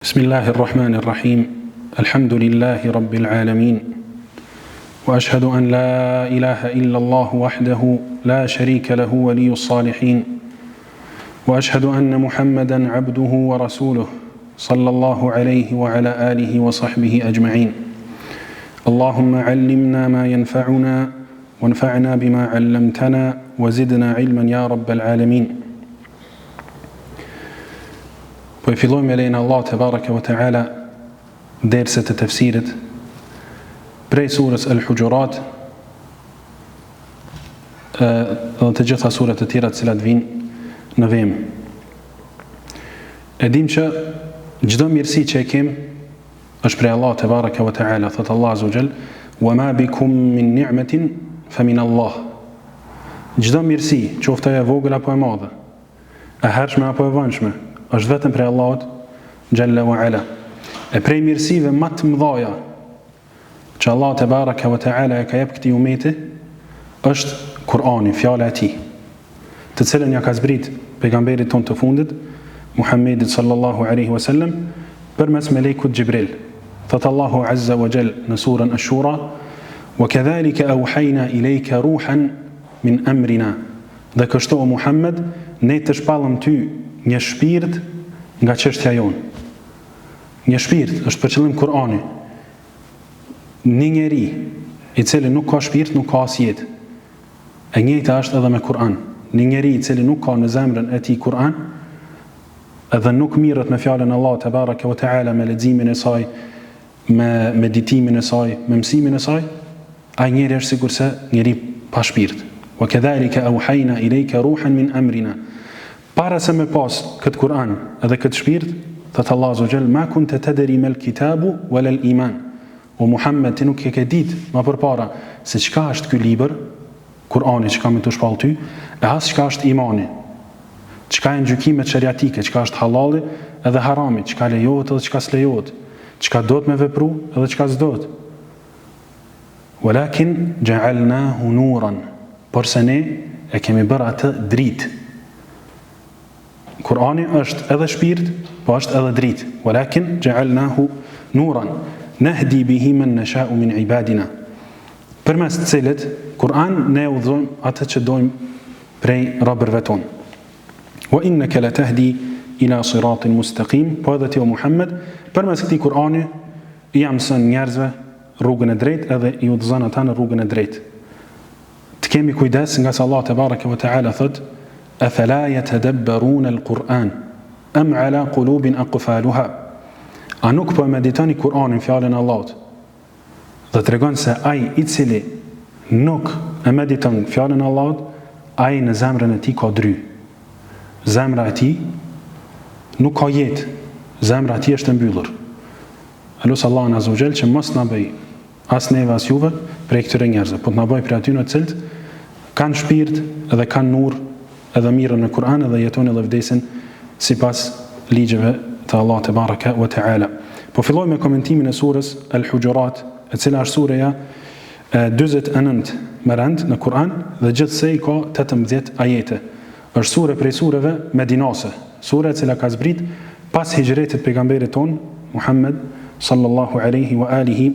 بسم الله الرحمن الرحيم الحمد لله رب العالمين واشهد ان لا اله الا الله وحده لا شريك له ولي الصالحين واشهد ان محمدا عبده ورسوله صلى الله عليه وعلى اله وصحبه اجمعين اللهم علمنا ما ينفعنا وانفعنا بما علمتنا وزدنا علما يا رب العالمين Po e fillojmë me lejen e Allahut tebareke ve teala derset e tefsirit prej surës El Huxhurat dhe të gjitha suret e tjera të cilat vijnë në vijim. E dim që çdo mirësi që e kem është prej Allahut tebareke ve teala, thotë Allahu azza wa jall, "Wa ma bikum min ni'matin fa min Allah." Çdo mirësi, qoftë ajo e vogël apo e madhe, e hershme apo e vonshme, është vetëm prej Allahut xhalla wa ala. E prej mirësive më të mëdha që Allahu te baraka ve teala e ka jep këtij umeti është Kur'ani, fjala e tij, të cilën ja ka zbrit pejgamberit tonë të fundit, Muhammedit sallallahu alaihi wasallam, përmes melekut Xhibril. Thot Allahu azza wa jall në surën Ash-Shura: "Wa kadhalika awhayna ilayka ruhan min amrina." Dhe kështu o Muhammed, ne të shpallëm ty një shpirt nga çështja jonë. Një shpirt është për qëllim Kur'ani. Një njeri i cili nuk ka shpirt, nuk ka as jetë. E njëjta është edhe me Kur'an. Një njeri i cili nuk ka në zemrën e tij Kur'an, edhe nuk mirret me fjalën e Allahut te bareke ve teala me leximin e saj, me meditimin e saj, me mësimin e saj, Ai njeri është sikurse njeri pa shpirt. Wa kedhalike auhajna ilejke ruhan min amrina. Para se me pas këtë Kur'an edhe këtë shpirt, thotë Allahu azza wa jall, ma kunte tedri mel kitabu walel iman. O Muhammed, ti nuk e ke ditë ma përpara se çka është ky libër, Kur'ani që kam me t'u shpall ty, e as çka është imani. Çka janë gjykimet sheriatike, çka është hallalli edhe harami, çka lejohet edhe çka s'lejohet, çka duhet me vepru edhe çka s'duhet. Walakin ja'alnahu nuran, porse ne e kemi bërë atë dritë. Kurani është edhe shpirt, po është edhe dritë. Walakin ja'alnahu nuran nahdi bihi man nasha'u min ibadina. Përmes të cilit Kur'an ne udhëzojmë atë që dojmë prej robërve tonë. Wa innaka latahdi ila siratin mustaqim, po edhe ti o Muhammed, përmes këtij Kur'ani ia mëson njerëzve rrugën e drejtë edhe i udhëzon ata në rrugën e drejtë. Të kemi kujdes ngase Allahu te bareke ve teala thotë Efela yatadabbarun al-Quran am ala qulubin aqfaluha. A nuk po e meditoni Kur'anin, fjalën e Allahut? Dhe tregon se ai i cili nuk e mediton fjalën e Allahut, ai në zemrën e tij ka dry. Zemra e tij nuk ka jetë. Zemra e tij është e mbyllur. E lus Allahun Azza wa Jall që mos na bëj as neve as juve prej këtyre njerëzve, po të na bëj prej atyre të cilët kanë shpirt edhe kanë nur edhe mirren me Kur'an edhe jetojnë edhe vdesin sipas ligjeve të Allahut te bareke ve teala. Po fillojmë me komentimin e surës Al-Hujurat, e cila është sureja e 49 me rend në Kur'an dhe gjithsej ka 18 ajete. Është sure prej sureve medinase, sure e cila ka zbrit pas hixhretit pejgamberit tonë Muhammed sallallahu alaihi wa alihi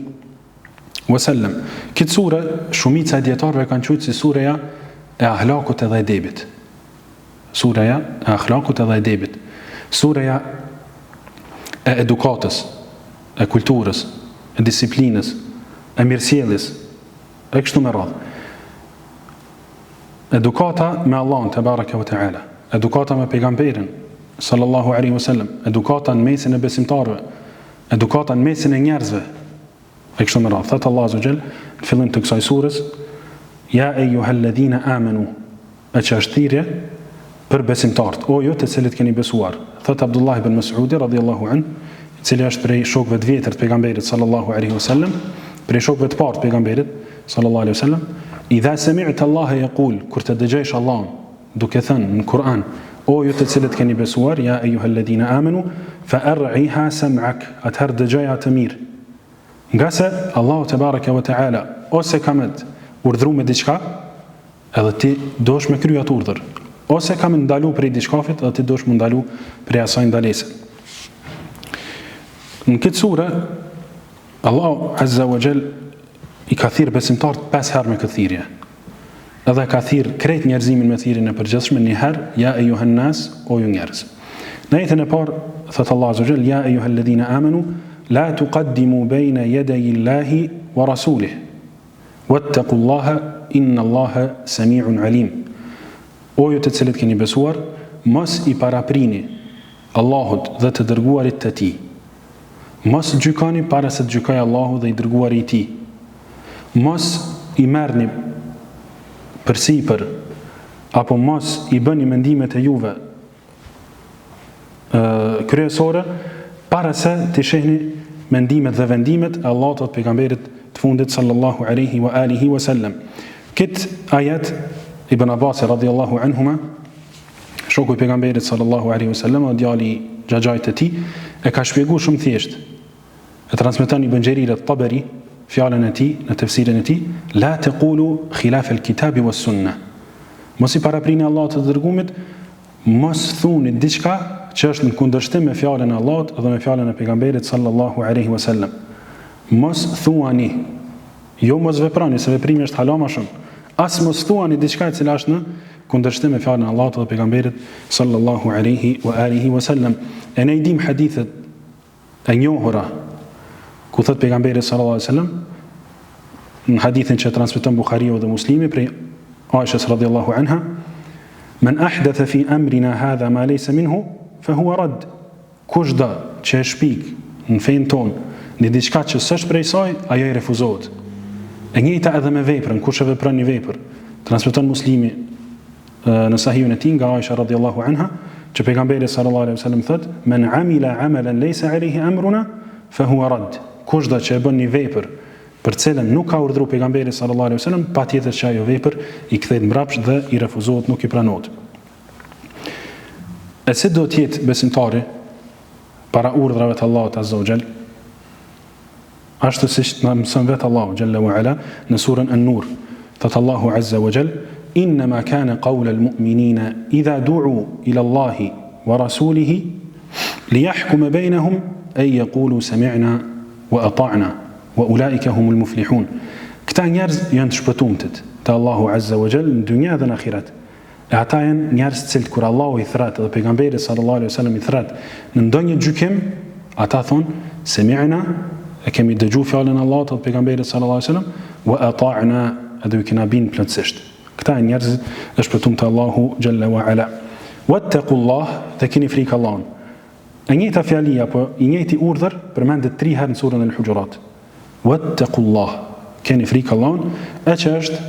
wa sallam. Këtë sure shumica e dijetarëve e kanë quajtur si sureja e ahlakut edhe edebit. Sureja e ahlakut edhe edebit. Sureja e edukatës, e kulturës, e disiplinës, e mirësjelljes, e kështu me radhë. Edukata me Allahun te bareke ve teala, edukata me pejgamberin sallallahu alaihi wasallam, edukata në mesin e besimtarëve, edukata në mesin e njerëzve. E kështu me radhë, thotë Allahu azza xhel në fillim të kësaj surës, ja ejuhalladhina amanu, e që është thirrje për besimtarët, o ju të cilët keni besuar. Thotë Abdullah ibn Mas'udi radhiyallahu an, i cili është prej shokëve të vjetër të pejgamberit sallallahu alaihi wasallam, prej shokëve të parë të pejgamberit sallallahu alaihi wasallam, idha sami'ta Allah yaqul, kur të dëgjojsh Allahun duke thënë në Kur'an, o ju të cilët keni besuar, ja ejuhalladhina amanu, fa ar'iha sam'ak, atëherë dëgjoje atë mirë. Ngase Allahu te bareke ve teala ose ka me të urdhru me diçka, Edhe ti duhesh me kry atë urdhër. Ose ka me ndalu prej diçkafit edhe ti duhesh me ndalu prej asaj ndalese. Në këtë sure, Allahu Azza wa Jall i ka thirrë besimtarët 5 herë me këtë thirrje. Edhe ka thirrë krejt njerëzimin me thirrjen e përgjithshme një herë, ja ejuhen nas, o ju njerëz. Në ajetin e parë thotë Allahu Azza wa Jall, ja ejuhalladhina amanu, la tuqaddimu bejna yadayi Allahi wa rasulih. Wattaqullaha inna Allaha sami'un alim. O ju të cilët keni besuar, mos i paraprini Allahut dhe të dërguarit të Tij. Mos gjykoni para se të gjykojë Allahu dhe i dërguari i Tij. Mos i merrni përsipër apo mos i bëni mendimet e juve kryesore para se t'i shihni mendimet dhe vendimet e Allahut dhe të pejgamberit të fundit sallallahu alaihi wa alihi wa sallam. Kët ajet Ibn Abbas radhiyallahu anhuma shoku i pejgamberit sallallahu alaihi wasallam dhe djali i xhaxhait të tij e ka shpjeguar shumë thjesht. E transmeton Ibn Xherir at-Taberi fjalën e tij në tefsirin e tij, la taqulu khilaf al-kitabi was-sunnah. Mos i paraprini Allahut të dërgumit, mos thuni diçka që është në kundërshtim me fjalën e Allahut dhe me fjalën e pejgamberit sallallahu alaihi wasallam. Mos thuani, jo mos veproni, se veprimi është hala më shumë. As mos thuani diçka e cila është në kundërshtim me fjalën e Allahut dhe pejgamberit sallallahu alaihi wa alihi wasallam. E ne i dim hadithet e njohura ku thot pejgamberi sallallahu alaihi wasallam në hadithin që transmeton Buhariu dhe Muslimi prej Aishës radhiyallahu anha men ahdatha fi amrina hadha ma laysa minhu fa huwa rad kushdo që e shpik në fenë tonë një diçka që s'është prej saj ajo i refuzohet e njëjta edhe me veprën kush e vepron një vepër transmeton Muslimi në sahihun e tij nga Aisha radhiyallahu anha, që pejgamberi sallallahu alaihi wasallam thotë: "Men amila amalan laysa alayhi amruna fa huwa rad." Kushdo që e bën një vepër për të cilën nuk ka urdhëruar pejgamberi sallallahu alaihi wasallam, patjetër që ajo vepër i kthehet mbrapsht dhe i refuzohet, nuk i pranohet. E si do të jetë besimtari para urdhrave të Allahut azza wa jall? Ashtu siç na mëson vetë Allahu xhalla wa ala në surën An-Nur, thotë Allahu azza wa jall, Innama kana qawla al-mu'minina idha du'u ila Allahi wa rasulihi liyahkuma bainahum an yaqulu sami'na wa ata'na wa ulaika humul muflihun. Këta njerëz janë të shpëtumtit te Allahu azza wa jall në dynja dhe në ahiret. E ata janë njerëz të cilët kur Allahu i thret dhe pejgamberi sallallahu alejhi ve sellem i thret në ndonjë gjykim, ata thonë semi'na, e kemi dëgju fjalën e Allahut dhe pejgamberit sallallahu alejhi ve sellem, wa ata'na, edhe ju kena bind plotësisht. Këta janë njerëzit e shpëtum te Allahu xhalla wa ala. Wattaqullah, dhe keni frikë Allahun. E njëjta fjali apo i njëjti urdhër përmendet tri herë në surën Al-Hujurat. Wattaqullah, keni frikë Allahun, e që është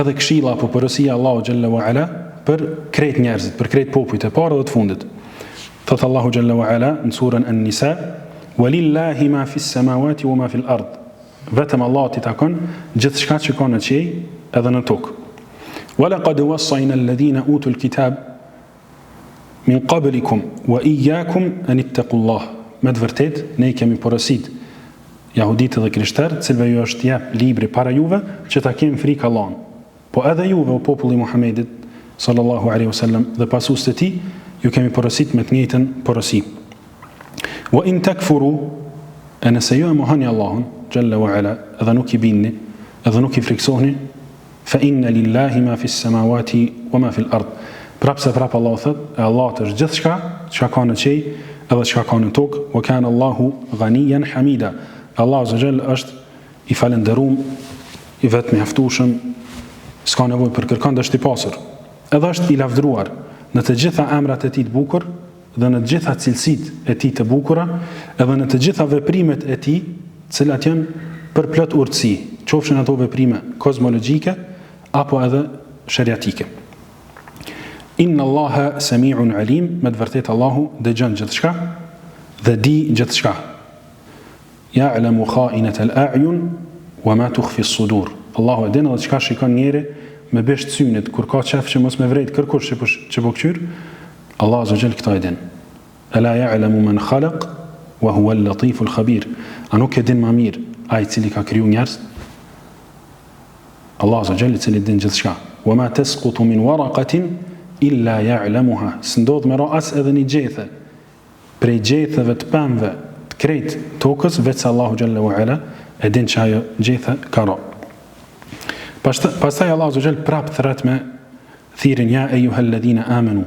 edhe këshilla apo porosia e Allahut xhalla wa ala për krejt njerëzit, për krejt popujt e parë dhe të fundit. Thot Allahu xhalla wa ala në surën An-Nisa, "Walillahi ma fis samawati wa ma fil ard." Vetëm Allahut i takon gjithçka që ka në qiej edhe në tokë. Wa laqad wassayna alladhina utul kitab min qablikum wa iyyakum an ittaqullah. Me të vërtetë ne i kemi porosit jahuditë dhe krishterët, të cilëve ju është jep libri para juve, që ta kenë frikë Allahun. Po edhe juve o populli i Muhamedit sallallahu alaihi wasallam dhe pasuesit e tij, ju kemi porosit me të njëjtën porosi. Wa in takfuru, e nëse ju e mohoni Allahun xhalla wa ala, edhe nuk i bindni, edhe nuk i frikësohni, Fa inna lillahi ma fis samawati wa ma fil ard. Prapë se prapë Allahu thotë, e Allahut është gjithçka çka ka në qiej edhe çka ka në tokë, wa kana Allahu ghaniyan hamida. Allahu azza jall është i falënderuar, i vetëmjaftueshëm, s'ka nevojë për kërkënd, është i pasur. Edhe është i lavdëruar në të gjitha emrat e tij të bukur dhe në të gjitha cilësitë e tij të bukura, edhe në të gjitha veprimet e tij, të cilat janë përplot urtësi, qofshin ato veprime kozmologjike apo edhe sheriatike. Inna Allaha sami'un alim, me të vërtetë Allahu dëgjon gjithçka dhe di gjithçka. Ya'lamu kha'inat al-a'yun wa ma tukhfi as-sudur. Allahu e din edhe çka shikon njeri me bisht synit, kur ka qef që mos me vrejt kërkush që po që po kqyr, Allahu azza jall këto e din. Ela ya'lamu men khalaq wa huwa al-latifu al-khabir. A nuk e din ma mirë ai i cili ka kriju njerëz? Allahu azza jall i cili din gjithçka. Wa ma tasqutu min waraqatin illa ya'lamuha. S'ndodh me ra as edhe një gjethe. prej gjetheve të pemëve të krejt tokës veçse Allahu xhelle ue ala e din që ajo gjethe ka ra. Pastaj Allahu azza xhel prap thërret me thirrjen ja ejuhalladhina amanu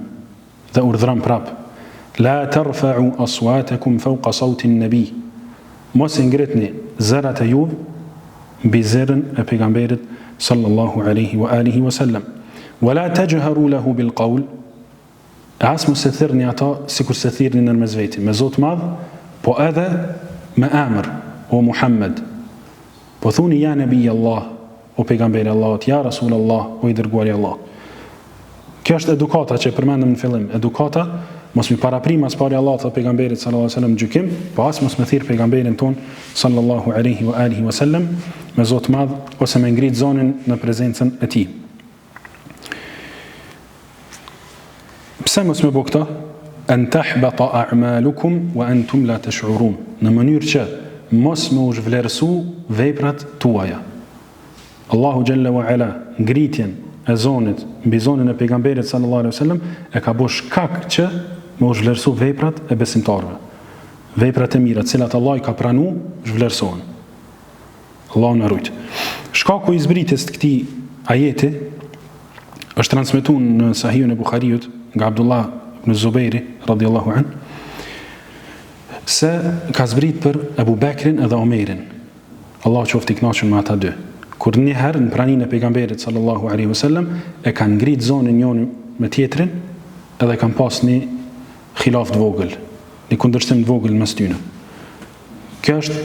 dhe urdhëron prap la tarfa'u aswatakum fawqa sawti an-nabi mos i ngritni zërat e juv mbi zërin e pejgamberit sallallahu alaihi wa alihi wa sallam wa la tajharu lahu bil qawl E as mos e thirrni atë sikurse thirrni nërmes veti, me zo të madh, po edhe me emër, o Muhammed. Po thuni ja Nebi Allah, o pejgamberi i Allahut, ja Rasul Allah, o i dërguari i Allahut. Kjo është edukata që e përmendëm në fillim, edukata mos mi parapri mas pari Allahut dhe pejgamberit sallallahu alaihi wasallam gjykim, po as mos me thirr pejgamberin ton sallallahu alaihi wa alihi wasallam me zo të madh ose me ngrit zonin në prezencën e tij. Pse mos me bo këta? En tahbata a'malukum wa antum la tash'urun. Në mënyrë që mos me u zhvlerësu veprat tuaja. Allahu xhalla wa ala ngritjen e zonit mbi zonin e pejgamberit sallallahu alaihi wasallam e ka bo shkak që me u zhvlerësu veprat e besimtarëve. Veprat e mira, të cilat Allahu i ka pranu, zhvlerësohen. Allahu na rujt. Shkaku i zbritjes të këtij ajeti është transmetuar në Sahihun e Buhariut nga Abdullah ibn Zubairi radhiyallahu an se ka zbrit për Ebu Bekrin edhe Omerin. Allahu qoftë i kënaqur me ata dy. Kur një herë në praninë e pejgamberit sallallahu alaihi wasallam e kanë ngrit zonin njëri me tjetrin, edhe kanë pas një khilaf të vogël, një kundërshtim të vogël mes tyre. Kjo është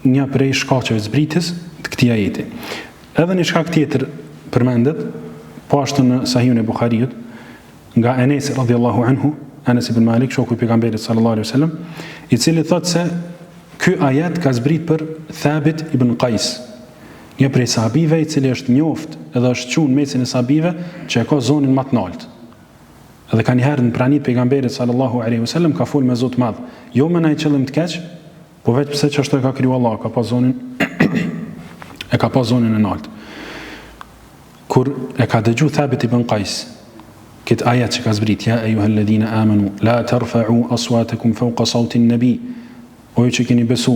një prej shkaqeve të zbritjes të këtij ajeti. Edhe një shkak tjetër përmendet, po ashtu në Sahihun e Buhariut, nga Enes radhiyallahu anhu, Enes ibn Malik, shoku i pejgamberit sallallahu alaihi wasallam, i cili thotë se ky ajet ka zbrit për Thabit ibn Qais, një prej sahabive i cili është njoft edhe është çu në mesin e sahabive që e ka zonin më të naltë. Edhe kanjëherë në prani të Pejgamberit sallallahu alejhi ve sellem ka fol me zo të madh, jo me naj qëllim të keq, po veç pse qashtu e ka kriju Allahu, ka pas zonin e ka pas zonin e naltë. Kur e ka dëgju Thabit ibn Qais këtë ajet që ka zbrit, ja ejuhalladhina amanu la tarfa'u aswatakum fawqa sawti an-nabi, o ju që keni besu,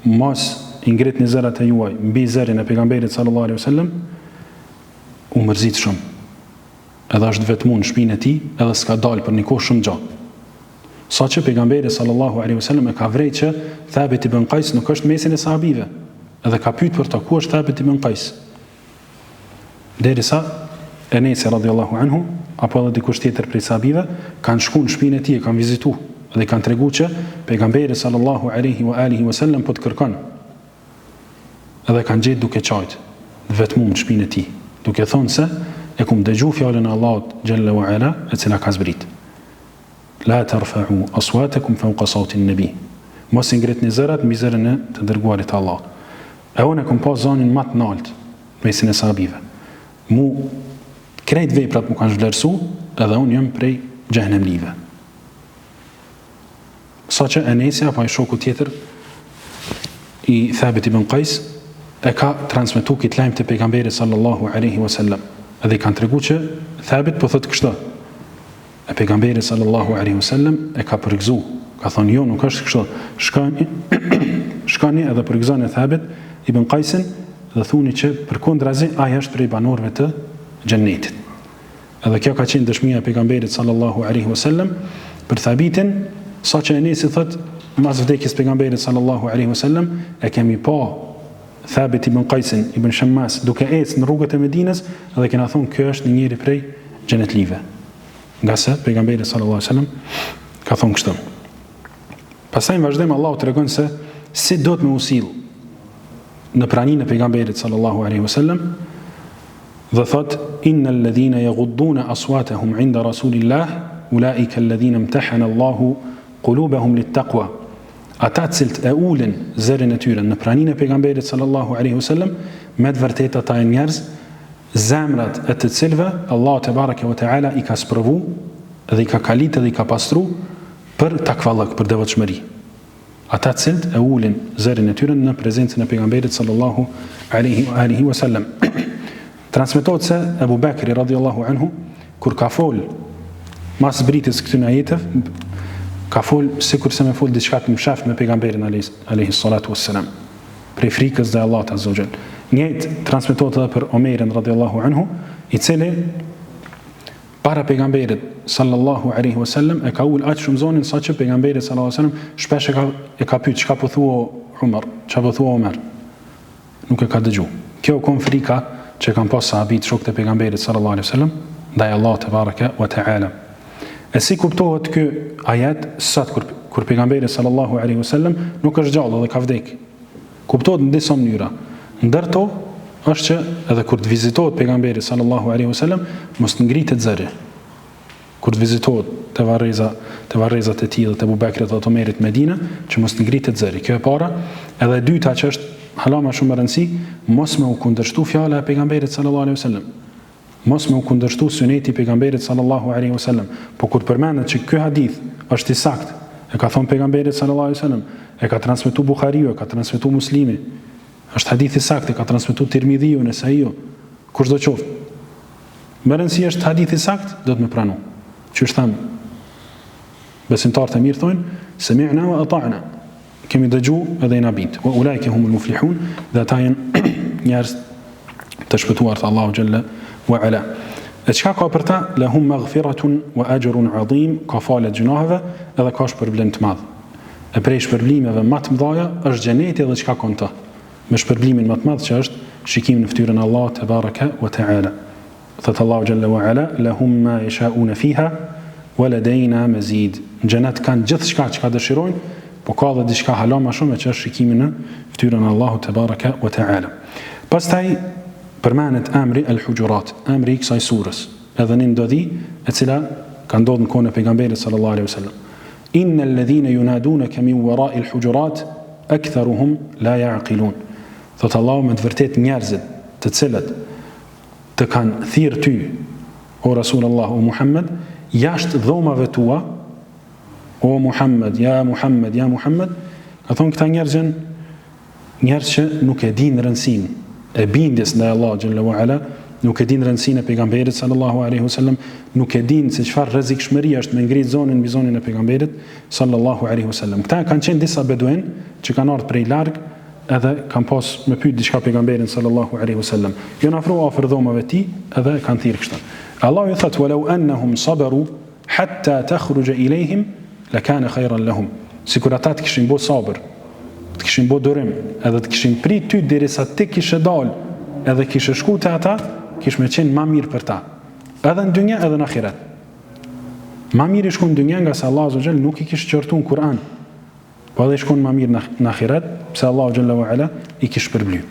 mos i ngritni zërat e juaj mbi zërin e pejgamberit sallallahu alejhi ve sellem, u mërzit shumë. edhe është vetmu në shpinë e tij edhe s'ka dalë për një kohë shumë gjatë. Saqë pejgamberi sallallahu alejhi ve sellem e ka vrejt që Thabit ibn Qais nuk është n'mesin e sahabive, edhe ka pyet për ta ku është Thabit ibn Qais. Derisa Enesi radhiyallahu anhu apo edhe dikush tjetër prej sahabive kanë shku në shpinë e tij e kanë vizitu dhe i kanë tregu që pejgamberi sallallahu alejhi wa alihi wa sallam po të kërkon. Edhe e kanë gjetë duke qajtë, të vetmum në shpinë e tij, duke thonë se, e kum dëgju fjalën e Allahut xhelle ue ala, e cila ka zbrit. La tarfa'u aswatakum fawqa sawti an-nabi. Mos i ngritni zërat mbi zërin e të dërguarit të Allahut. E unë e kum pas zanin ma të naltë në mesin e sahabive. Mu krejt veprat mu kanë zhvlerësu, edhe unë jam prej xhehenemlive. Saqë Enesi apo ai shoku tjetër i Thabit ibn Qais e ka transmetu këtë lajm te pejgamberi sallallahu alaihi wasallam. Edhe i kanë tregu që Thabit po thotë kështu. E pejgamberi sallallahu alaihi wasallam e ka përgëzu. Ka thonë jo, nuk është kështu. Shkoni, shkoni edhe përgëzoni Thabit ibn Qaisin dhe thuni që përkundrazi ai është prej banorëve të xhennetit. Edhe kjo ka qenë dëshmia e pejgamberit sallallahu alaihi wasallam për Thabitin, saqë Enesi thot mas vdekjes pejgamberit sallallahu alaihi wasallam e kemi pa Thabit ibn Qaisin ibn Shammas duke ecë në rrugët e Medinës dhe kena thonë ky është një njeri prej xhenetlive. Ngase pejgamberi sallallahu alaihi wasallam ka thonë kështu. Pastaj në vazhdim Allahu tregon se si duhet me u sill në praninë e pejgamberit sallallahu alaihi wasallam Dhe thotë, Innel ledhine jeguddune aswatehum inda Rasulillah, ulaike ledhine imtehane Allahu kulubehum lit-takwa. Ata të cilët e ulin zërin e tyre në praninë e pejgamberit sallallahu alaihi wasallam, me të vërtetë ata janë njerëz zemrat e të cilëve Allahu te bareke ve teala i ka sprovu dhe i ka kalit dhe i ka pastru për takvallëk, për devotshmëri. Ata të cilët e ulin zërin e tyre në prezencën e pejgamberit sallallahu alaihi wa alihi wasallam. Transmetohet se Ebu Bekri radhiyallahu anhu kur ka fol mas zbritjes këtyre ajeteve. Ka fol sikurse me fol diçka të msheft me pejgamberin alejhi salatu wassalam. Prej frikës ndaj Allahut azza wa jall. Njëjtë transmetohet edhe për Omerin radiallahu anhu, i cili para pejgamberit sallallahu alaihi wasallam e ka ul aq shumë zonin saqë pejgamberi sallallahu alaihi wasallam shpesh e ka e ka pyet çka po thua Umar, çka po thua Omer. Nuk e ka dëgju. Kjo u kon frika që e kanë pas sahabit, shokët e pejgamberit sallallahu alaihi wasallam ndaj Allahut tebareke ve teala. E si kuptohet ky ajet sot kur kur pejgamberi sallallahu alaihi wasallam nuk është gjallë dhe ka vdek. Kuptohet në disa mënyra. Ndër to është që edhe kur të vizitohet pejgamberi sallallahu alaihi wasallam mos të ngritet zëri. Kur të vizitohet te varreza, te varrezat e tij dhe të Ebu Bekrit dhe të Omerit në Medinë, që mos të ngritet zëri. Kjo e para, edhe e dyta që është hala më shumë me rëndësi, mos me u kundërshtu fjala e pejgamberit sallallahu alaihi wasallam. Mos me u kundërshtu syneti i pejgamberit sallallahu alaihi wasallam. Po kur përmendet që ky hadith është i saktë, e ka thënë pejgamberi sallallahu alaihi wasallam, e ka transmetuar Buhariu, e ka transmetuar Muslimi, është hadith i saktë, e ka transmetuar Tirmidhiu, Nesaiu, kushdo qoftë. Me rëndësi është hadithi i saktë, duhet me pranu. Qysh thamë, besimtarët e mirë thonë, semi'na wa ata'na. Kemi dëgju edhe jena bind. Wa ulaike humul muflihun, dhe ata janë njerëz të shpëtuar te Allahu xhelle wa ala. E çka ka për ta? Lahum maghfiratun wa ajrun adhim, ka falje të gjynaheve edhe ka shpërblim të madh. E prej shpërblimeve më të mëdha është xheneti dhe çka ka në të. Me shpërblimin më të madh që është shikimi në fytyrën e Allahut te bareke ve teala. Thotë Allahu xhelle ve ala, lahum ma yashauna fiha wa ladayna mazid. Në xhenet kanë gjithçka çka dëshirojnë, po ka edhe diçka hala më shumë që është shikimi në fytyrën e Allahut te bareke ve teala. Pastaj përmendet emri El-Hujurat, emri i kësaj surës, edhe një ndodhi e cila ka ndodhur në kohën e pejgamberit sallallahu alaihi wasallam. Inna alladhina yunadunaka min wara'i al-hujurat aktharuhum la ya'qilun. Thotë Allahu me të vërtetë njerëzit, të cilët të kanë thirrë ty, o Rasulullah, o Muhammed, jashtë dhomave tua, o Muhammed, ja Muhammed, ja Muhammed, ka thonë këta njerëz janë Njerëz që nuk e dinë rëndësinë e bindjes ndaj Allahut xhelle ue ala, nuk e dinë rëndësinë e pejgamberit sallallahu alaihi wasallam, nuk e dinë se çfarë rrezikshmëri është me ngrit zonin mbi zonin e pejgamberit sallallahu alaihi wasallam. Këta kanë qenë disa beduin që kanë ardhur prej larg edhe kanë pas me pyet diçka pejgamberin sallallahu alaihi wasallam. Janë afru afër dhomave të tij edhe kanë thirrë kështu. Allahu ju thotë walau annahum sabaru Hatta takhruja ilejhim lakana khayran lahum. Sikur ata të kishin bo sabër, të kishin bo durim, edhe të kishin prit ty derisa ti kishe dal, edhe kishe shku te ata, kish me qenë ma mirë për ta. Edhe në dynja edhe në ahiret. Ma mirë ish kon në dynja ngase Allahu azza xhel nuk i kish qortu në Kur'an. Po edhe ish kon ma mirë në, në ahiret, pse Allahu xhalla wa ala i kish shpërbly.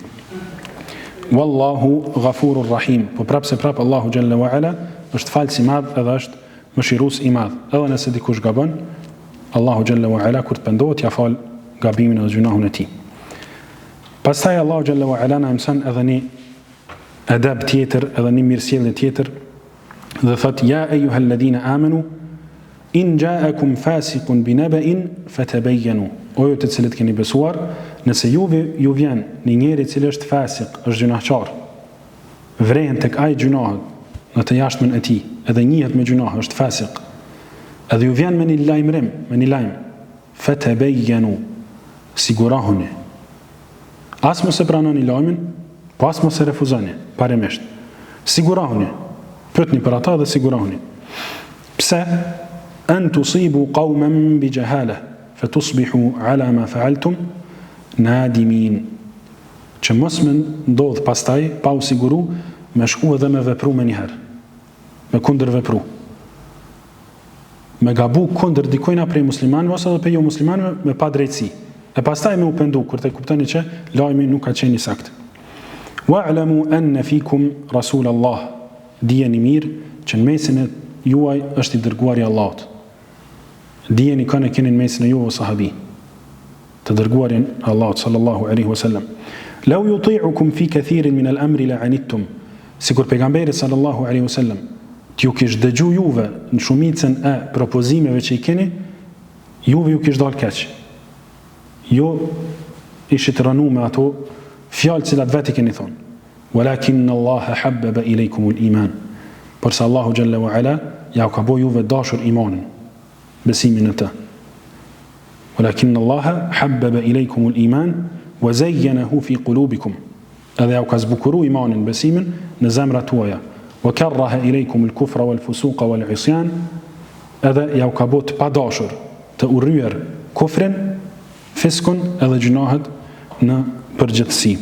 Wallahu ghafurur rahim. Po prapë se prapë Allahu xhalla wa ala është falës i madh edhe është mëshirues i madh. Edhe nëse dikush gabon, Allahu xhalla wa ala kur të pendohet ja fal gabimin edhe gjynahun e tij. Pastaj Allahu xhalla wa ala na mëson edhe një edeb tjetër, edhe një mirësjellje tjetër dhe thot ja ejuhalladhina amanu In ja'akum fasiqun binaba'in fatabayyanu, O ju të cilët keni besuar, nëse juve ju vjen një njeri i cili është fasik, është gjynahqar, vrehen tek ai gjynahet në të jashtmen e tij, edhe njihet me gjynahe, është fasik, edhe ju vjen me një lajmërim, me një lajm, fatabayyanu, sigurohuni. As mos e pranoni lajmin, po as mos e refuzoni, parimisht. Sigurohuni. Pyetni për ata dhe sigurohuni. Pse? En tusibu qauman bi jahala fatusbihu ala ma fa'altum nadimin. Që mos me ndodh pastaj pa u siguru me shku edhe me vepru menjëherë. Me kundërvepru. Me gabu kundër dikujna prej muslimanëve ose edhe prej jo muslimanëve me padrejtësi. E pastaj me u pendu kur të kuptoni që lajmi nuk ka qenë i saktë. Wa'lamu anna fikum rasul Allah. Dijeni mirë që në mesin e juaj është i dërguari i Allahut. Dijeni kënd e keni në mesin e juve o sahabi. Të dërguarin e Allahut sallallahu alaihi wasallam. Law yuti'ukum fi kathirin min al-amri la'anittum. Sikur pejgamberi sallallahu alaihi wasallam t'ju kish dëgju juve në shumicën e propozimeve që i keni, juve ju kish dalë keq. Ju ishit rrënu me ato fjalë të cilat vetë i keni thonë. Walakinna Allaha habbaba ilejkumul iman. Porse Allahu xhalla wa ala jau ka bo juve dashur imanin, besimin në të. Walakin Allaha habbaba ilaykum al-iman wa zayyanahu fi qulubikum. Edhe jau ka zbukuru imanin, besimin, në zemrat tuaja. Wa karraha ilaykum al-kufra wal-fusuqa wal-isyan. Edhe jau ka bo të padashur, të urryer kufrin, fiskun edhe gjynahet në përgjithësi.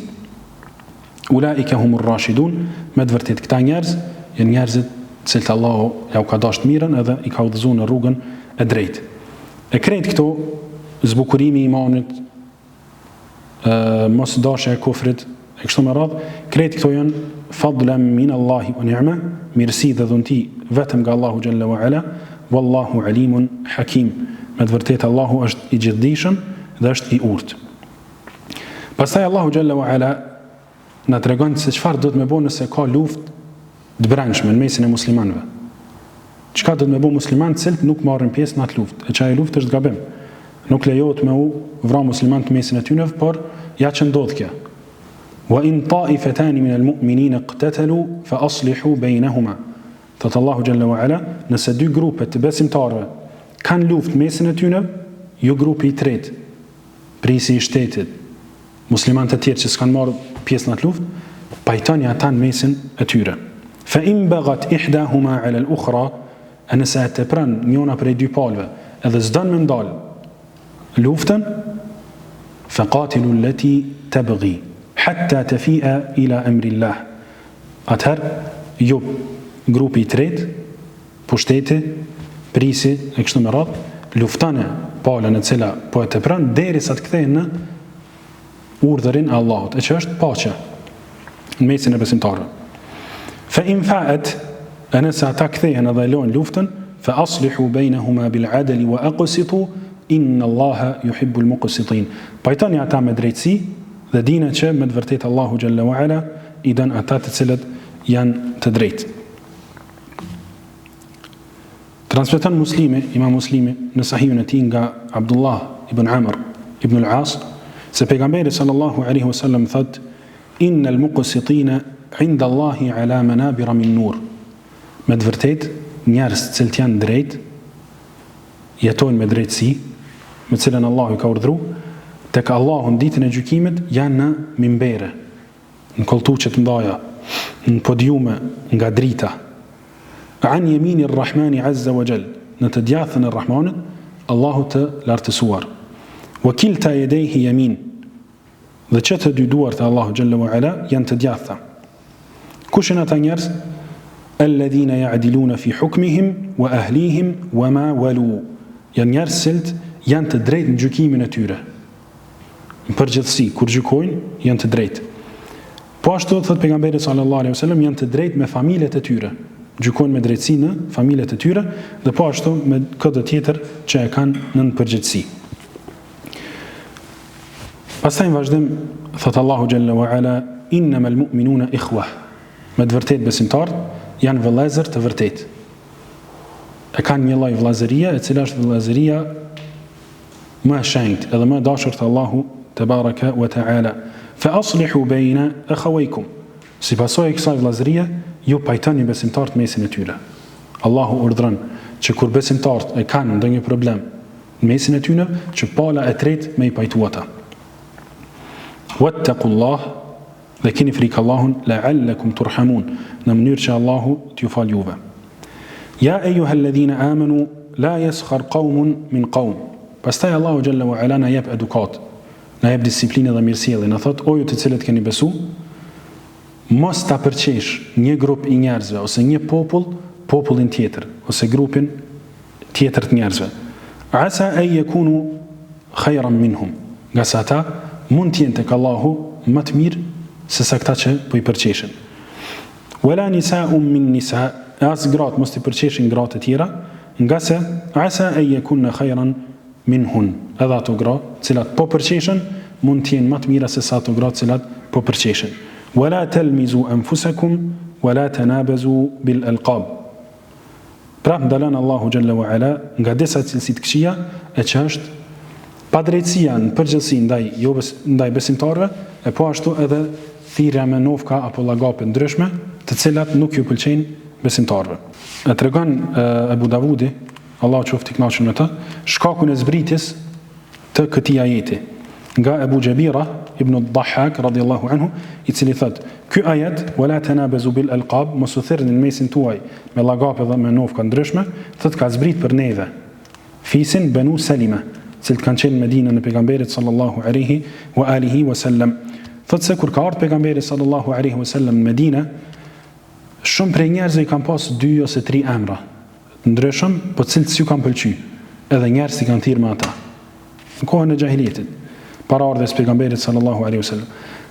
Ulaike humur rashidun, me të vërtetë këta njerëz janë njerëzit të cilët Allahu jau ka dashur të mirën edhe i ka udhëzuar në rrugën e drejtë. E krejt këto zbukurimi i imanit, ë mos dashja e kufrit e kështu me radhë, krejt këto janë fadlan min Allahi wa ni'ma, mirësi dhe dhunti vetëm nga Allahu xhalla wa ala, wallahu alimun hakim. Me të vërtetë Allahu është i gjithdijshëm dhe është i urtë. Pastaj Allahu xhalla wa ala na tregon se çfarë duhet me bo nëse ka luftë të brendshme në mesin e muslimanëve. Çka duhet me bo muslimanët të cilët nuk marrin pjesë në atë luftë? E që ajo luftë është gabim. Nuk lejohet me u vra muslimanët në mesin e tyre, por ja që ndodh kjo. Wa in ta'ifatan min al-mu'minina iqtatalu fa aslihu baynahuma. Thotë Allahu xhalla wa ala, nëse dy grupe të besimtarëve kanë luftë në mesin e tyre, ju grupi i tretë Prijësi i shtetit, muslimanë të tjerë që s'kanë marrë pjesë në atë luftë, pajtoni ata në mesin e tyre. Fa in baghat ihdahuma ala al-ukhra, e nëse e tepron njëna prej dy palëve, edhe s'don me ndal luftën, fa qatilu allati tabghi hatta tafi'a ila amri Allah. Atëherë ju grupi i tretë pushteti, prijësi e kështu me radhë, luftone palën e cila po e tepron derisa të kthehen në urdhërin e Allahut, e që është paqja në mesin e besimtarëve. Fa in fa'at, e nëse ata kthehen edhe e lojnë luftën, fa aslihu bainahuma bil adli wa aqsitu inna Allaha yuhibbul muqsitin. Pajtoni ata me drejtësi dhe dine që me të vërtetë Allahu xhalla wa ala i don ata të cilët janë të drejtë. Transmeton Muslimi, Imam Muslimi, në Sahihun e tij nga Abdullah ibn Amr ibn al-As, se pejgamberi sallallahu alaihi wasallam thotë: "Innal muqsitina 'inda Allahi 'ala manabira min nur." Me të vërtetë, njerëz të cilët janë drejt, jetojnë me drejtësi, me cilën Allahu i ka urdhëruar, tek Allahu në ditën e gjykimit janë në mimbere, në kolltuqe të mëdha, në podiume nga drita. An yemini ar-Rahmani azza wa jall, në të djathtën e Rahmanit, Allahut të lartësuar. Wa kilta yadayhi yamin, dhe që të dy duart e Allahut xhalla wa ala janë të djathta. Kush janë ata njerëz? Alladhina ya'diluna fi hukmihim wa ahlihim wa ma walu. Janë njerëz të cilët janë të drejtë në gjykimin e tyre. Në përgjithësi, kur gjykojnë, janë të drejtë. Po ashtu thotë pejgamberi sallallahu alaihi wasallam janë të drejtë me familjet e tyre. Gjykojnë me drejtësi në familjet e tyre dhe po ashtu me këdo tjetër që e kanë nën përgjegjësi. Pastaj në vazhdim thotë Allahu xhalla wa ala innamal mu'minuna ikhwa. Me të vërtetë besimtarët janë vëllezër të vërtetë. E kanë një lloj vëllazërie, e cila është vëllazëria më e shenjtë edhe më e dashur te Allahu tebareke ve teala. Fa aslihu bejna akhawaykum. Si pasojë e kësaj vëllazërie, ju pajtoni besimtarët mesin e tyre. Allahu urdhëron që kur besimtarët e kanë ndonjë problem në mesin e tyre, që pala e tretë me i pajtu ata. Wattaqullah Dhe kini frikë Allahun, la'allakum turhamun, në mënyrë që Allahu t'ju falë juve. Ja ejuhalladhina amanu la yaskhar qaumun min qaum. Pastaj Allahu xhalla wa ala na jep edukatë, na jep disiplinë dhe mirësjellje, na thotë o ju të cilët keni besu, mos ta përqesh një grup i njerëzve ose një popull popullin tjetër ose grupin tjetër të njerëzve. Asa en jekunu khajran minhum, ngase ata mund të jenë tek Allahu më të mirë se sa këta që po i përqeshin. Wala nisa'un min nisa, e as gratë mos t'i përqeshin gratë e tjera, ngase asa en jekunne khajran minhun, edhe ato gra, të cilat po përqeshen, mund të jenë më të mira se sa ato gra të cilat po përqeshin. Wala telmizu anfusakum wala tanabazu bil alqab. Prapë ndalon Allahu xhalla wa ala nga disa cilësi të këqija, e që është padrejtësia në përgjithësi ndaj jo ndaj besimtarëve, e po ashtu edhe thirrja me nofka apo llagape të ndryshme, të cilat nuk ju pëlqejnë besimtarëve. E tregon Ebu Davudi, Allahu qoftë i kënaqur me të, shkakun e zbritjes. të këtij ajeti nga Ebu Xhebira ibn Dahhak radiallahu anhu, i cili thotë, ky ajet wala tanabazu bil alqab, mos u thirrni në mesin tuaj me llagape dhe me nofka ndryshme, thotë ka zbrit për neve fisin Benu Selime, të cilët kanë qenë në Medinën e pejgamberit sallallahu alaihi wa alihi wa sallam. Thotë se kur ka ardhur pejgamberi sallallahu alaihi wa sallam në Medinë, shumë prej njerëzve i kanë pas dy ose tri emra të ndryshëm, po të cilët s'ju kanë pëlqy, edhe njerëzit i kanë thirrë me ata. Në kohën e xhahilijetit, para ardhjes së pejgamberit sallallahu alaihi wasallam.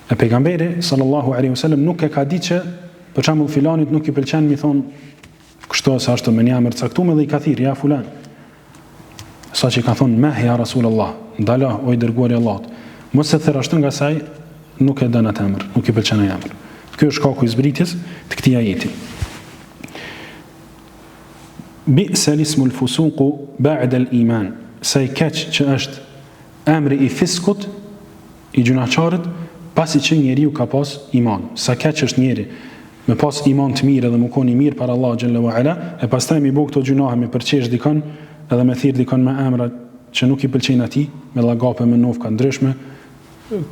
E pejgamberi sallallahu alaihi wasallam nuk e ka ditë që për shembull filanit nuk i pëlqen mi thon kështu ose ashtu me një emër të caktuar dhe i ka thirrë ja fulan. Sa që i ka thonë meh ja Rasulullah, ndalo o i dërguari i Allahut. Mos e thirr ashtu ngase ai nuk e don atë emër, nuk i pëlqen ai emër. Ky është shkaku i zbritjes të këtij ajeti. Bi'sel ismul fusuku ba'del iman, sa i keq që është emri i fiskut, i gjynahqarit, pasi që njeriu ka pas iman. Sa keq është njeri me pas iman të mirë edhe me kon i mirë para Allahut xhelle ue ala, e pastaj mi bo këto gjynahe, me përqesh dikon, edhe me thirr dikon me emra që nuk i pëlqejnë atij, me llagape me nofka ndryshme,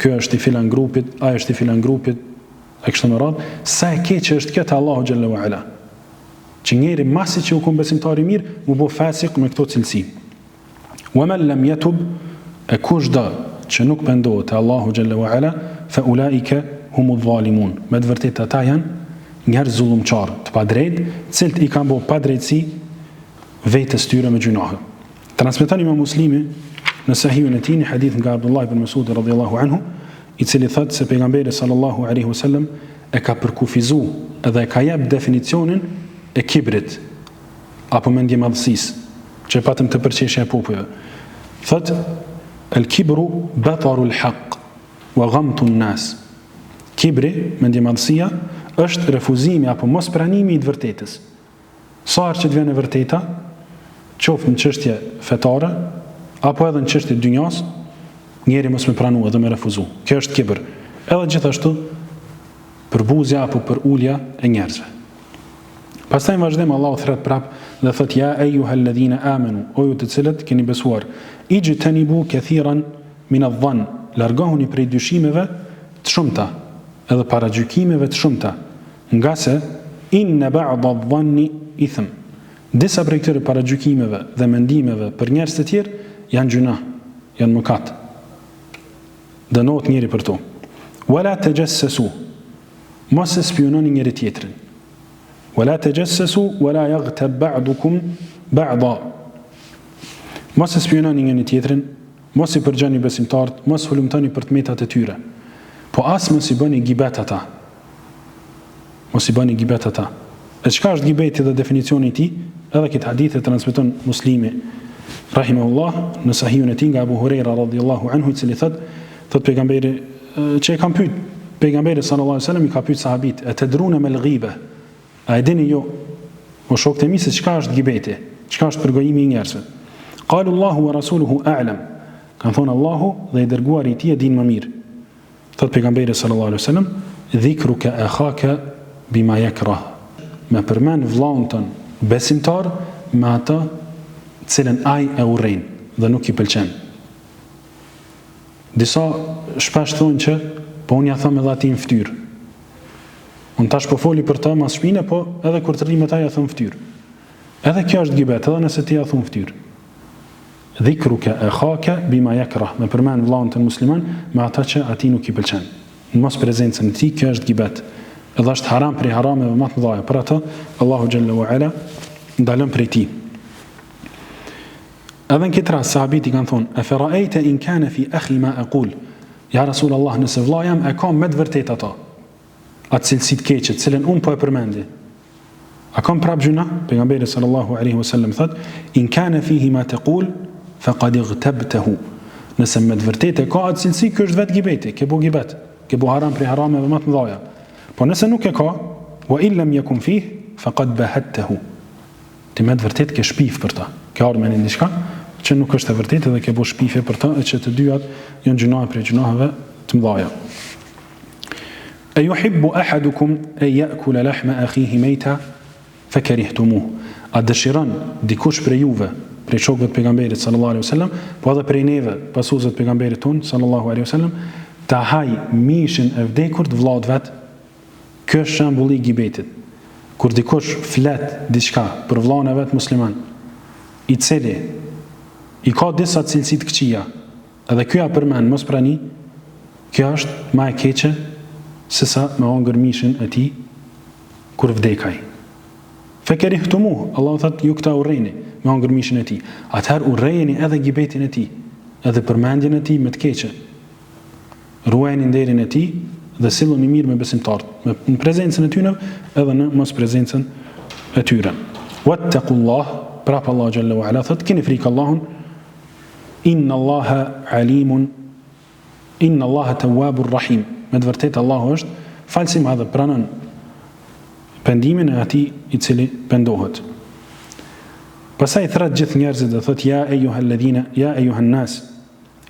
ky është i filan grupit, ai është i filan grupit, e kështu me radhë, sa e keqe është kjo te Allahu xhelle ue ala. Që njeri masi që u kon besimtar i mirë, mu bo fasik me këto cilësi. Wa men lem jetub, e kushdo që nuk pendohet te Allahu xhelle ue ala, fe ulaike humu dhalimun. Me të vërtetë ata janë njerëz zullumqarë, të padrejtë, të cilët i kanë bo padrejtësi vetes tyre me gjynahe. Transmeton Imam Muslimi në Sahihun e tij një hadith nga Abdullah ibn Mesudi radhiyallahu anhu, i cili thotë se pejgamberi sallallahu alaihi wasallam e ka përkufizu edhe e ka jep definicionin e kibrit apo mendjemadhësisë, që e patëm te përqeshja e popujve. Thotë el kibru batarul haq wa ghamtu nas. Kibri, mendjemadhësia, është refuzimi apo mospranimi i të vërtetës. Sa herë që të vjen e vërteta, qoftë në çështje fetare apo edhe në çështje të dynjas, njeri mos me pranu edhe me refuzu. Kjo është kibër. Edhe gjithashtu përbuzja apo përulja e njerëzve. Pastaj në vazhdim Allahu thret prap dhe thot ja ejuhalledhine amenu, o ju të cilët keni besuar, ixhtenibu kethiran min adh-dhann, largohuni prej dyshimeve të shumta, edhe paragjykimeve të shumta, Ngase, inne ba'da dhanni ithm, disa prej këtyre paragjykimeve dhe mendimeve për njerëz të tjerë janë gjynah, janë mëkat. Dënohet njeri për to. Wala tajassasu, mos e spiunoni njëri tjetrin. Wala tajassasu wala yaghtab ba'dukum ba'da. Mos e spiunoni njëri tjetrin, mos i përgjoni besimtarët, mos hulumtoni për të metat e tyre. Po as mos i bëni gibet ata. Mos i bëni gibet ata. E çka është gibeti dhe definicioni i tij? Edhe këtë hadith e transmeton Muslimi rahimahullah në sahihun e tij nga Abu Huraira radhiyallahu anhu i cili thot, thot pejgamberi që e kanë pyet pejgamberi sallallahu alaihi wasallam i ka pyet sahabit, e tedrune mel ghibe? A e dini ju o shokët e mi se çka është gibeti? Çka është përgojimi i njerëzve? Qalu Allahu wa rasuluhu a'lam. Kan thonë Allahu dhe i dërguari i tij e din më mirë. Thotë Pejgamberi sallallahu alejhi ve sellem, Dhikruke akhake bima jekrah, me përmend vëllaun tënd besimtar me atë të cilën ai e urren dhe nuk i pëlqen. Disa shpesh thonë që po unë ja them edhe atij në fytyrë. Unë tash po foli për të mas shpine, po edhe kur të rri me ta ja them në fytyrë. Edhe kjo është gibet, edhe nëse ti ja thon në fytyrë. Dhikruke ekhake bima jekrah, me përmend vëllaun tënd musliman me ata që atij nuk i pëlqen. Në mos prezencën e tij, kjo është gibet. Edhe është haram prej harameve më të mëdha. Për atë Allahu xhelle ue ala ndalon prej tij. Edhe në këtë rast sahabit i kanë thonë: "E feraejte in kana fi akhi ma aqul?" Ja Rasul Allah, nëse vëllai jem e ka me të vërtetë ato, atë cilësi të keqe, të cilën unë po e përmendi, A kam prap gjynah? Pejgamberi sallallahu alaihi wasallam thot: "In kana fihi ma taqul, faqad ightabtahu." Nëse me të vërtetë e ka atë cilësi, ky është vetë gibeti, ke bo gibet, ke bo haram prej harameve më të mëdha. Po nëse nuk e ka, wa in lam yakun fih, faqad bahattahu. Ti me të vërtetë ke shpif për të. Ke ardhur me një diçka që nuk është e vërtetë dhe ke bo shpifje për të, e që të dyjat janë gjynahe prej gjynaheve të mëdha. E yuhibbu ahadukum en ya'kula lahma akhihi meyta fakarihtumuh. A dëshiron dikush prej juve, prej shokëve të pejgamberit sallallahu alaihi wasallam, po edhe prej neve, pasuesve të pejgamberit tonë sallallahu alaihi wasallam, ta haj mishin e vdekur të vëllaut vet. Ky është shembulli i gibetit. Kur dikush flet diçka për vëllain e vet musliman, i cili i ka disa cilësi të këqija, edhe ky ja përmend mos prani, kjo është ma e keqe sesa me hangër mishin e tij kur vdek ai. Fekerihtumuh, Allahu thotë ju këta urreni me hangër mishin e tij. Atëherë urrejeni edhe gibetin e tij, edhe përmendjen e tij me të keqe. Ruajeni nderin e tij dhe silluni mirë me besimtarët, me në prezencën e tyre edhe në mosprezencën e tyre. Wattaqullah, prap Allahu xhalla wa ala thotë keni frikë Allahun. Inna Allaha alimun Inna Allaha tawwabur rahim. Me të vërtetë Allahu është falës i madh dhe pranon pendimin e atij i cili pendohet. Pastaj thret gjithë njerëzit dhe thotë ja ejuhalladhina ja ejuhan nas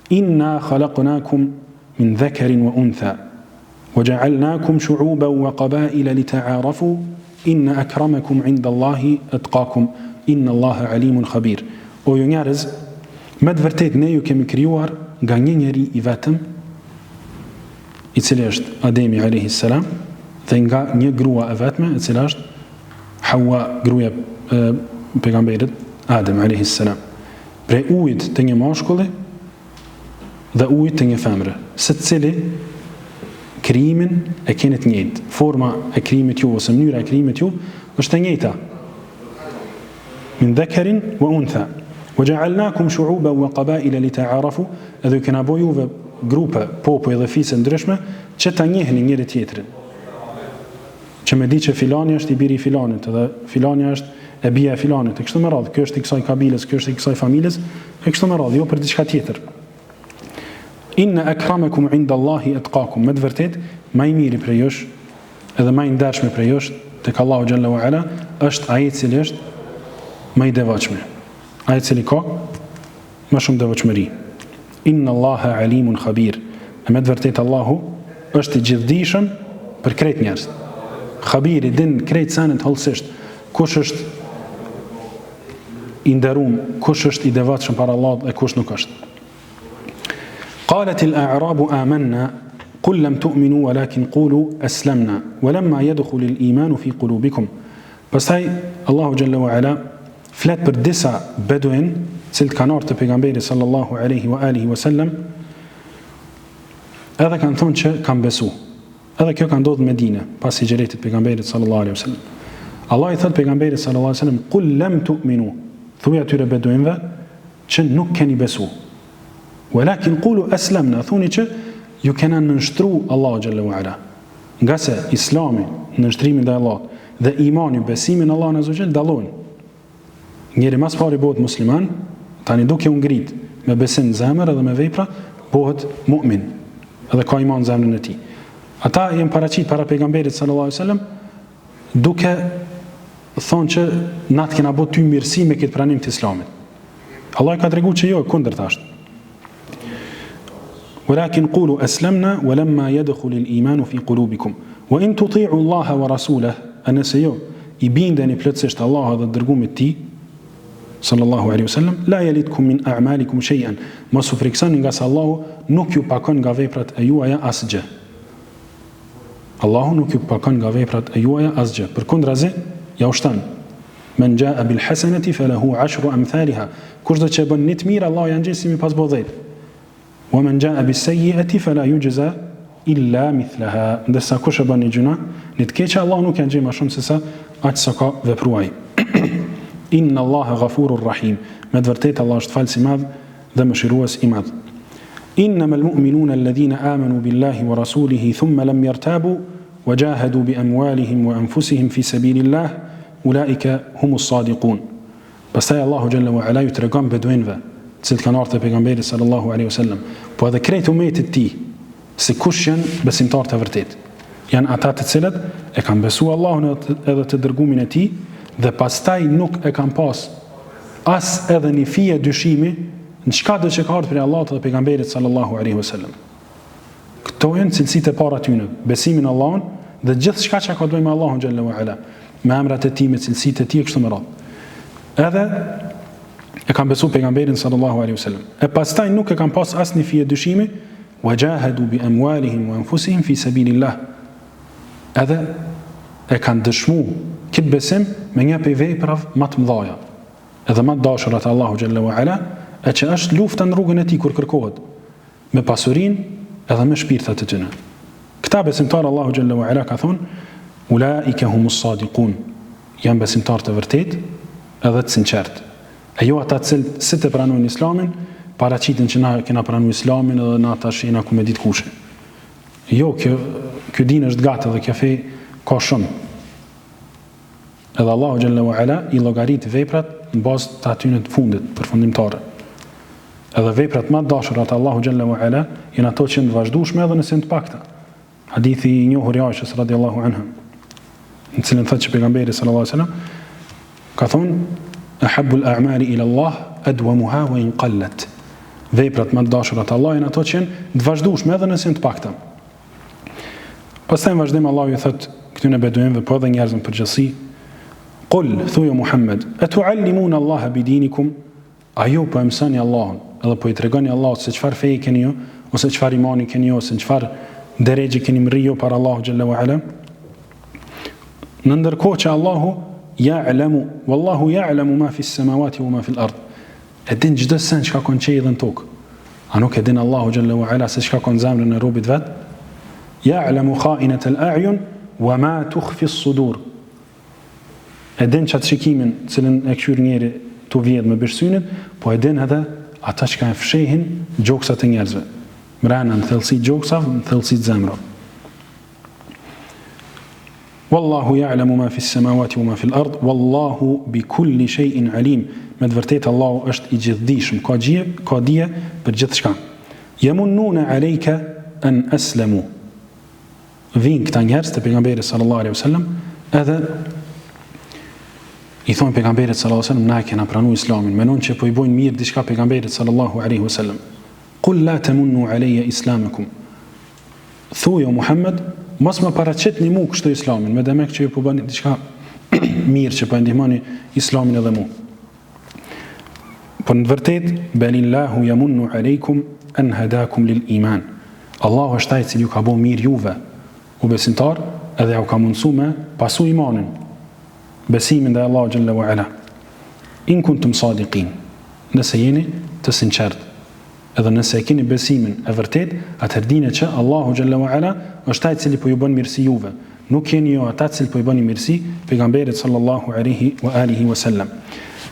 inna khalaqnakum min dhakarin wa untha wa ja'alnakum shu'uban wa qabaila lita'arafu inna akramakum 'inda Allahi atqakum inna Allaha alimun khabir. O ju njerëz, me të vërtetë ne ju kemi krijuar nga një njeri i vetëm, i cili është Ademi alayhi salam, dhe nga një grua e vetme, e cila është Hawa, gruaja e pejgamberit Adem alayhi salam. Prej ujit të një mashkulli dhe ujit të një femre, secili krijimin e keni të njëjtë. Forma e krijimit ju ose mënyra e krijimit ju është e njëjta. Min dhakarin wa untha. Wa ja'alnakum shu'uban wa qabaila lita'arafu, edhe ju kena bo juve grupe, popuj dhe fise ndryshme që ta njihni njëri tjetrin. Që me di që filani është i biri i filanit dhe filani është e bija e filanit, e kështu me radhë, ky është i kësaj kabiles, ky është i kësaj familjes, e kështu me radhë, jo për diçka tjetër. Inna akramakum inda Allahi atqakum. Me të vërtetë, ma i miri prej jush, edhe ma i ndershmi prej jush tek Allahu xhalla wa ala është ai i cili është më i devotshmi. Ai i cili ka më shumë devotshmëri. Inna Allaha alimun khabir. E me të vërtetë Allahu është i gjithdijshëm për krejt njerëzit. Khabir i din krejt senet hollësisht. Kush është i nderum, kush është i devotshëm para Allahut dhe kush nuk është. Qalet il a'rabu amanna qul lam tu'minu walakin qulu aslamna wa lamma yadkhul al iman fi qulubikum. Pastaj Allahu xhalla wa ala flet për disa beduin, të cilët kanë ardhur te pejgamberi sallallahu alaihi wa alihi wa sallam, edhe kanë thonë që kanë besu. Edhe kjo ka ndodhur në Medinë, pas hixhretit të pejgamberit sallallahu alaihi wasallam. Allah i thotë pejgamberit sallallahu alaihi wasallam, "Kul lam tu'minu." Thuaj atyre beduinëve që nuk keni besu. Walakin qulu aslamna, thuni që ju kena nënshtru Allahut xhalla wa ala. Ngase Islami, nënshtrimi ndaj Allahut dhe imani, besimi në Allahun azza wa jall dallojnë. Njeri mas pari bëhet musliman, tani duke u ngrit me besim në zemër edhe me vepra, bëhet mu'min, edhe ka iman në zemrën e tij. Ata janë paraqit para pejgamberit sallallahu alajhi wasallam duke thonë që na të kena bo ty mirësi me këtë pranim të islamit. Allah i ka tregu që jo, e kundërta është. Walakin qulu aslamna wa lamma yadkhul al-iman fi qulubikum. Wa in tuti'u Allaha wa rasulahu, e nëse ju i bindeni plotësisht Allahut dhe të dërgumit të tij, sallallahu alaihi wasallam, la yalitkum min a'malikum shay'an. Mos u frikësoni ngase Allahu nuk ju pakon nga veprat e juaja asgjë. Allahu nuk ju pakon nga veprat e juaja asgjë. Përkundrazi, ja u shton. Men jaa bil hasanati falahu ashru amthaliha. Kushdo që e bën një të mirë, Allahu ja ngjet si mi pas bo 10. Wa men jaa bis sayyi'ati fala yujza illa mithlaha. Ndërsa kush e bën një gjynah, një të keqe, Allahu nuk ja ngjet më shumë se sa aq sa ka vepruar ai. Inna Allaha ghafurur rahim. Me të vërtetë Allah është falës i madh dhe mëshirues i madh. Innama al-mu'minuna alladhina amanu billahi wa rasulihi thumma lam yartabu wa jahadu bi amwalihim wa anfusihim fi sabilillah ulaika humus sadiqun. Pastaj Allahu xhalla wa ala ju tregon beduinëve, të cilët kanë ardhur te pejgamberi sallallahu alaihi wasallam, po edhe krejt umetit të tij, se kush janë besimtarët e vërtetë. Janë ata të cilët e kanë besuar Allahun edhe të dërgumin e tij dhe pastaj nuk e kanë pas as edhe një fije dyshimi në çka do që ka ardhur prej Allahut dhe pejgamberit sallallahu alaihi wasallam. Këto janë cilësitë e para tyne, besimi në Allahun dhe gjithçka që ka të bëjë me Allahun xhalla wa ala, me emrat e tij, me cilësitë e tij e kështu me radhë. Edhe. E kanë besu pejgamberin sallallahu alaihi wasallam. E pastaj nuk e kanë pas asnjë fije dyshimi, wa jahadu bi amwalihim wa anfusihim fi sabilillah. Edhe e kanë dëshmu këtë besim me një prej veprave më të mëdha, edhe më të dashura te Allahu xhalla wa ala, e që është lufta në rrugën e tij kur kërkohet. me pasurinë edhe me shpirtat e tyne. Këta besimtarë Allahu xhalla wa ala ka thonë ulaike humus sadiqun, janë besimtarë të vërtetë edhe të sinqertë. E jo ata të cilët si të pranojnë Islamin, paraqiten që na kena pranu Islamin edhe na tash jena ku me ditë kush. Jo, kjo ky din është gat edhe kjo fe ka shumë. Edhe Allahu xhalla wa ala i llogarit veprat në bazë të atyne të fundit, përfundimtare. Edhe veprat më të dashura te Allahu xhalla wa ala janë ato që janë të vazhdueshme edhe nëse janë të pakta. Hadithi i njohur i Aishës radiallahu anha, në cilin thotë që pejgamberi sallallahu alaihi wasallam ka thonë ahabbul a'mali ila Allah adwamuha wa in qallat. Veprat më të dashura te Allahu janë ato që janë të vazhdueshme edhe nëse janë të pakta. Pastaj në vazhdim Allahu ju thotë këtyre beduinëve, po edhe njerëzve në përgjithësi, Kul, thuj o Muhammed, e tuallimuna Allaha bidinikum, a ju po e mësoni Allahun, edhe po i tregoni Allahut se çfarë feje keni ju, ose çfarë imani keni ju, ose në çfarë derexhe keni mrri ju para Allahut xhalla wa ala. Në ndërkohë që Allahu ja'lamu, wallahu ja'lamu ma fi samawati wa ma fi al-ard. E din çdo send çka ka në qiej dhe në tokë. A nuk e din Allahu xhalla wa ala se çka ka në zemrën e robit vet? Ya'lamu kha'inat al-a'yun wa ma tukhfi as-sudur. E din çat shikimin, cilin e kqyr njeri tu vjedh me bisht synit, po e din edhe ata çka e fshehin gjoksat e njerëzve. Mrena në thellësi gjoksave, në thellësi të zemrave. Wallahu ya'lamu ma fi s-samawati wa ma fi l-ard, wallahu bi kulli shay'in alim. Me të vërtetë Allahu është i gjithëdijshëm, ka gjije, ka dije për gjithçka. Yamunnuna alayka an aslamu. Vijnë këta njerëz te pejgamberi sallallahu alaihi wasallam, edhe i thonë pejgamberit sallallahu alaihi wasallam na e kena pranu islamin, menon që po i bojnë mirë diçka pejgamberit sallallahu alaihi wasallam. Qul la tamunnu alayya islamakum. Thuaj o Muhammed, mos më paraqitni mu kështu Islamin, me demek që ju po bëni diçka mirë që po e ndihmoni Islamin edhe mu. Por në të vërtetë, belillahu yamunnu alaykum an hadakum lil iman. Allahu është ai i cili ju ka bo mirë juve, o besimtar, edhe jau ka mundësu me pasu imanin, besimin ndaj Allahu xhalla wa ala. In kuntum sadiqin. Nëse jeni të sinqertë. Edhe nëse e keni besimin e vërtetë, atëherë dini që Allahu xhalla wa ala është ai i cili po ju bën mirësi juve. Nuk jeni ju ata të cilët po i bëni mirësi pejgamberit sallallahu alaihi wa alihi wa sallam.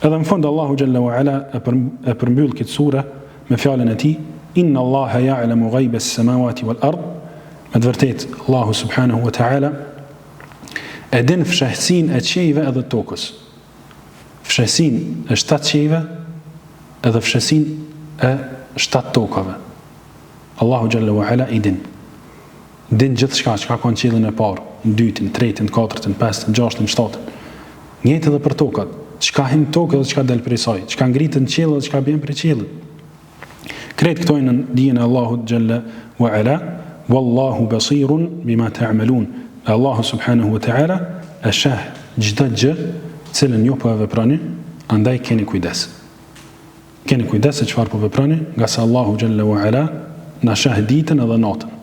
Edhe në fund Allahu xhalla wa ala e, për, e përmbyll këtë sure me fjalën e tij: Inna Allaha ya'lamu ghaiba as-samawati wal ard. Me të vërtetë Allahu subhanahu wa taala e din fshehtësinë e qiejve edhe tokës. Fshehtësinë e shtatë qiejve edhe fshehtësinë e shtatë tokave. Allahu xhalla wa ala i din. Din gjithçka çka ka në qiellin e parë, në dytin, tretin, katërtin, pestin, gjashtin, shtatin. Njëjtë edhe për tokat, çka hyn në tokë edhe çka del prej saj, çka ngritet në qiell edhe çka bjen prej qiellit. Krejt këto janë në dijen e Allahut xhalla wa ala, wallahu basirun bima ta'malun. E Allahu subhanahu wa ta'ala e sheh çdo gjë cilën ju po e veproni, andaj keni kujdes. Keni kujdes se çfarë po veproni, ngase Allahu xhalla wa ala na sheh ditën edhe natën.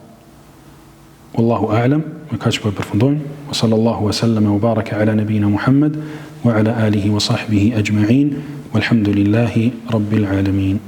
Wallahu a'lam, me kaq po e përfundojmë. Wa sallallahu wa sallama wa baraka ala nabina Muhammad wa ala alihi wa sahbihi ajma'in. Walhamdulillahi rabbil alamin.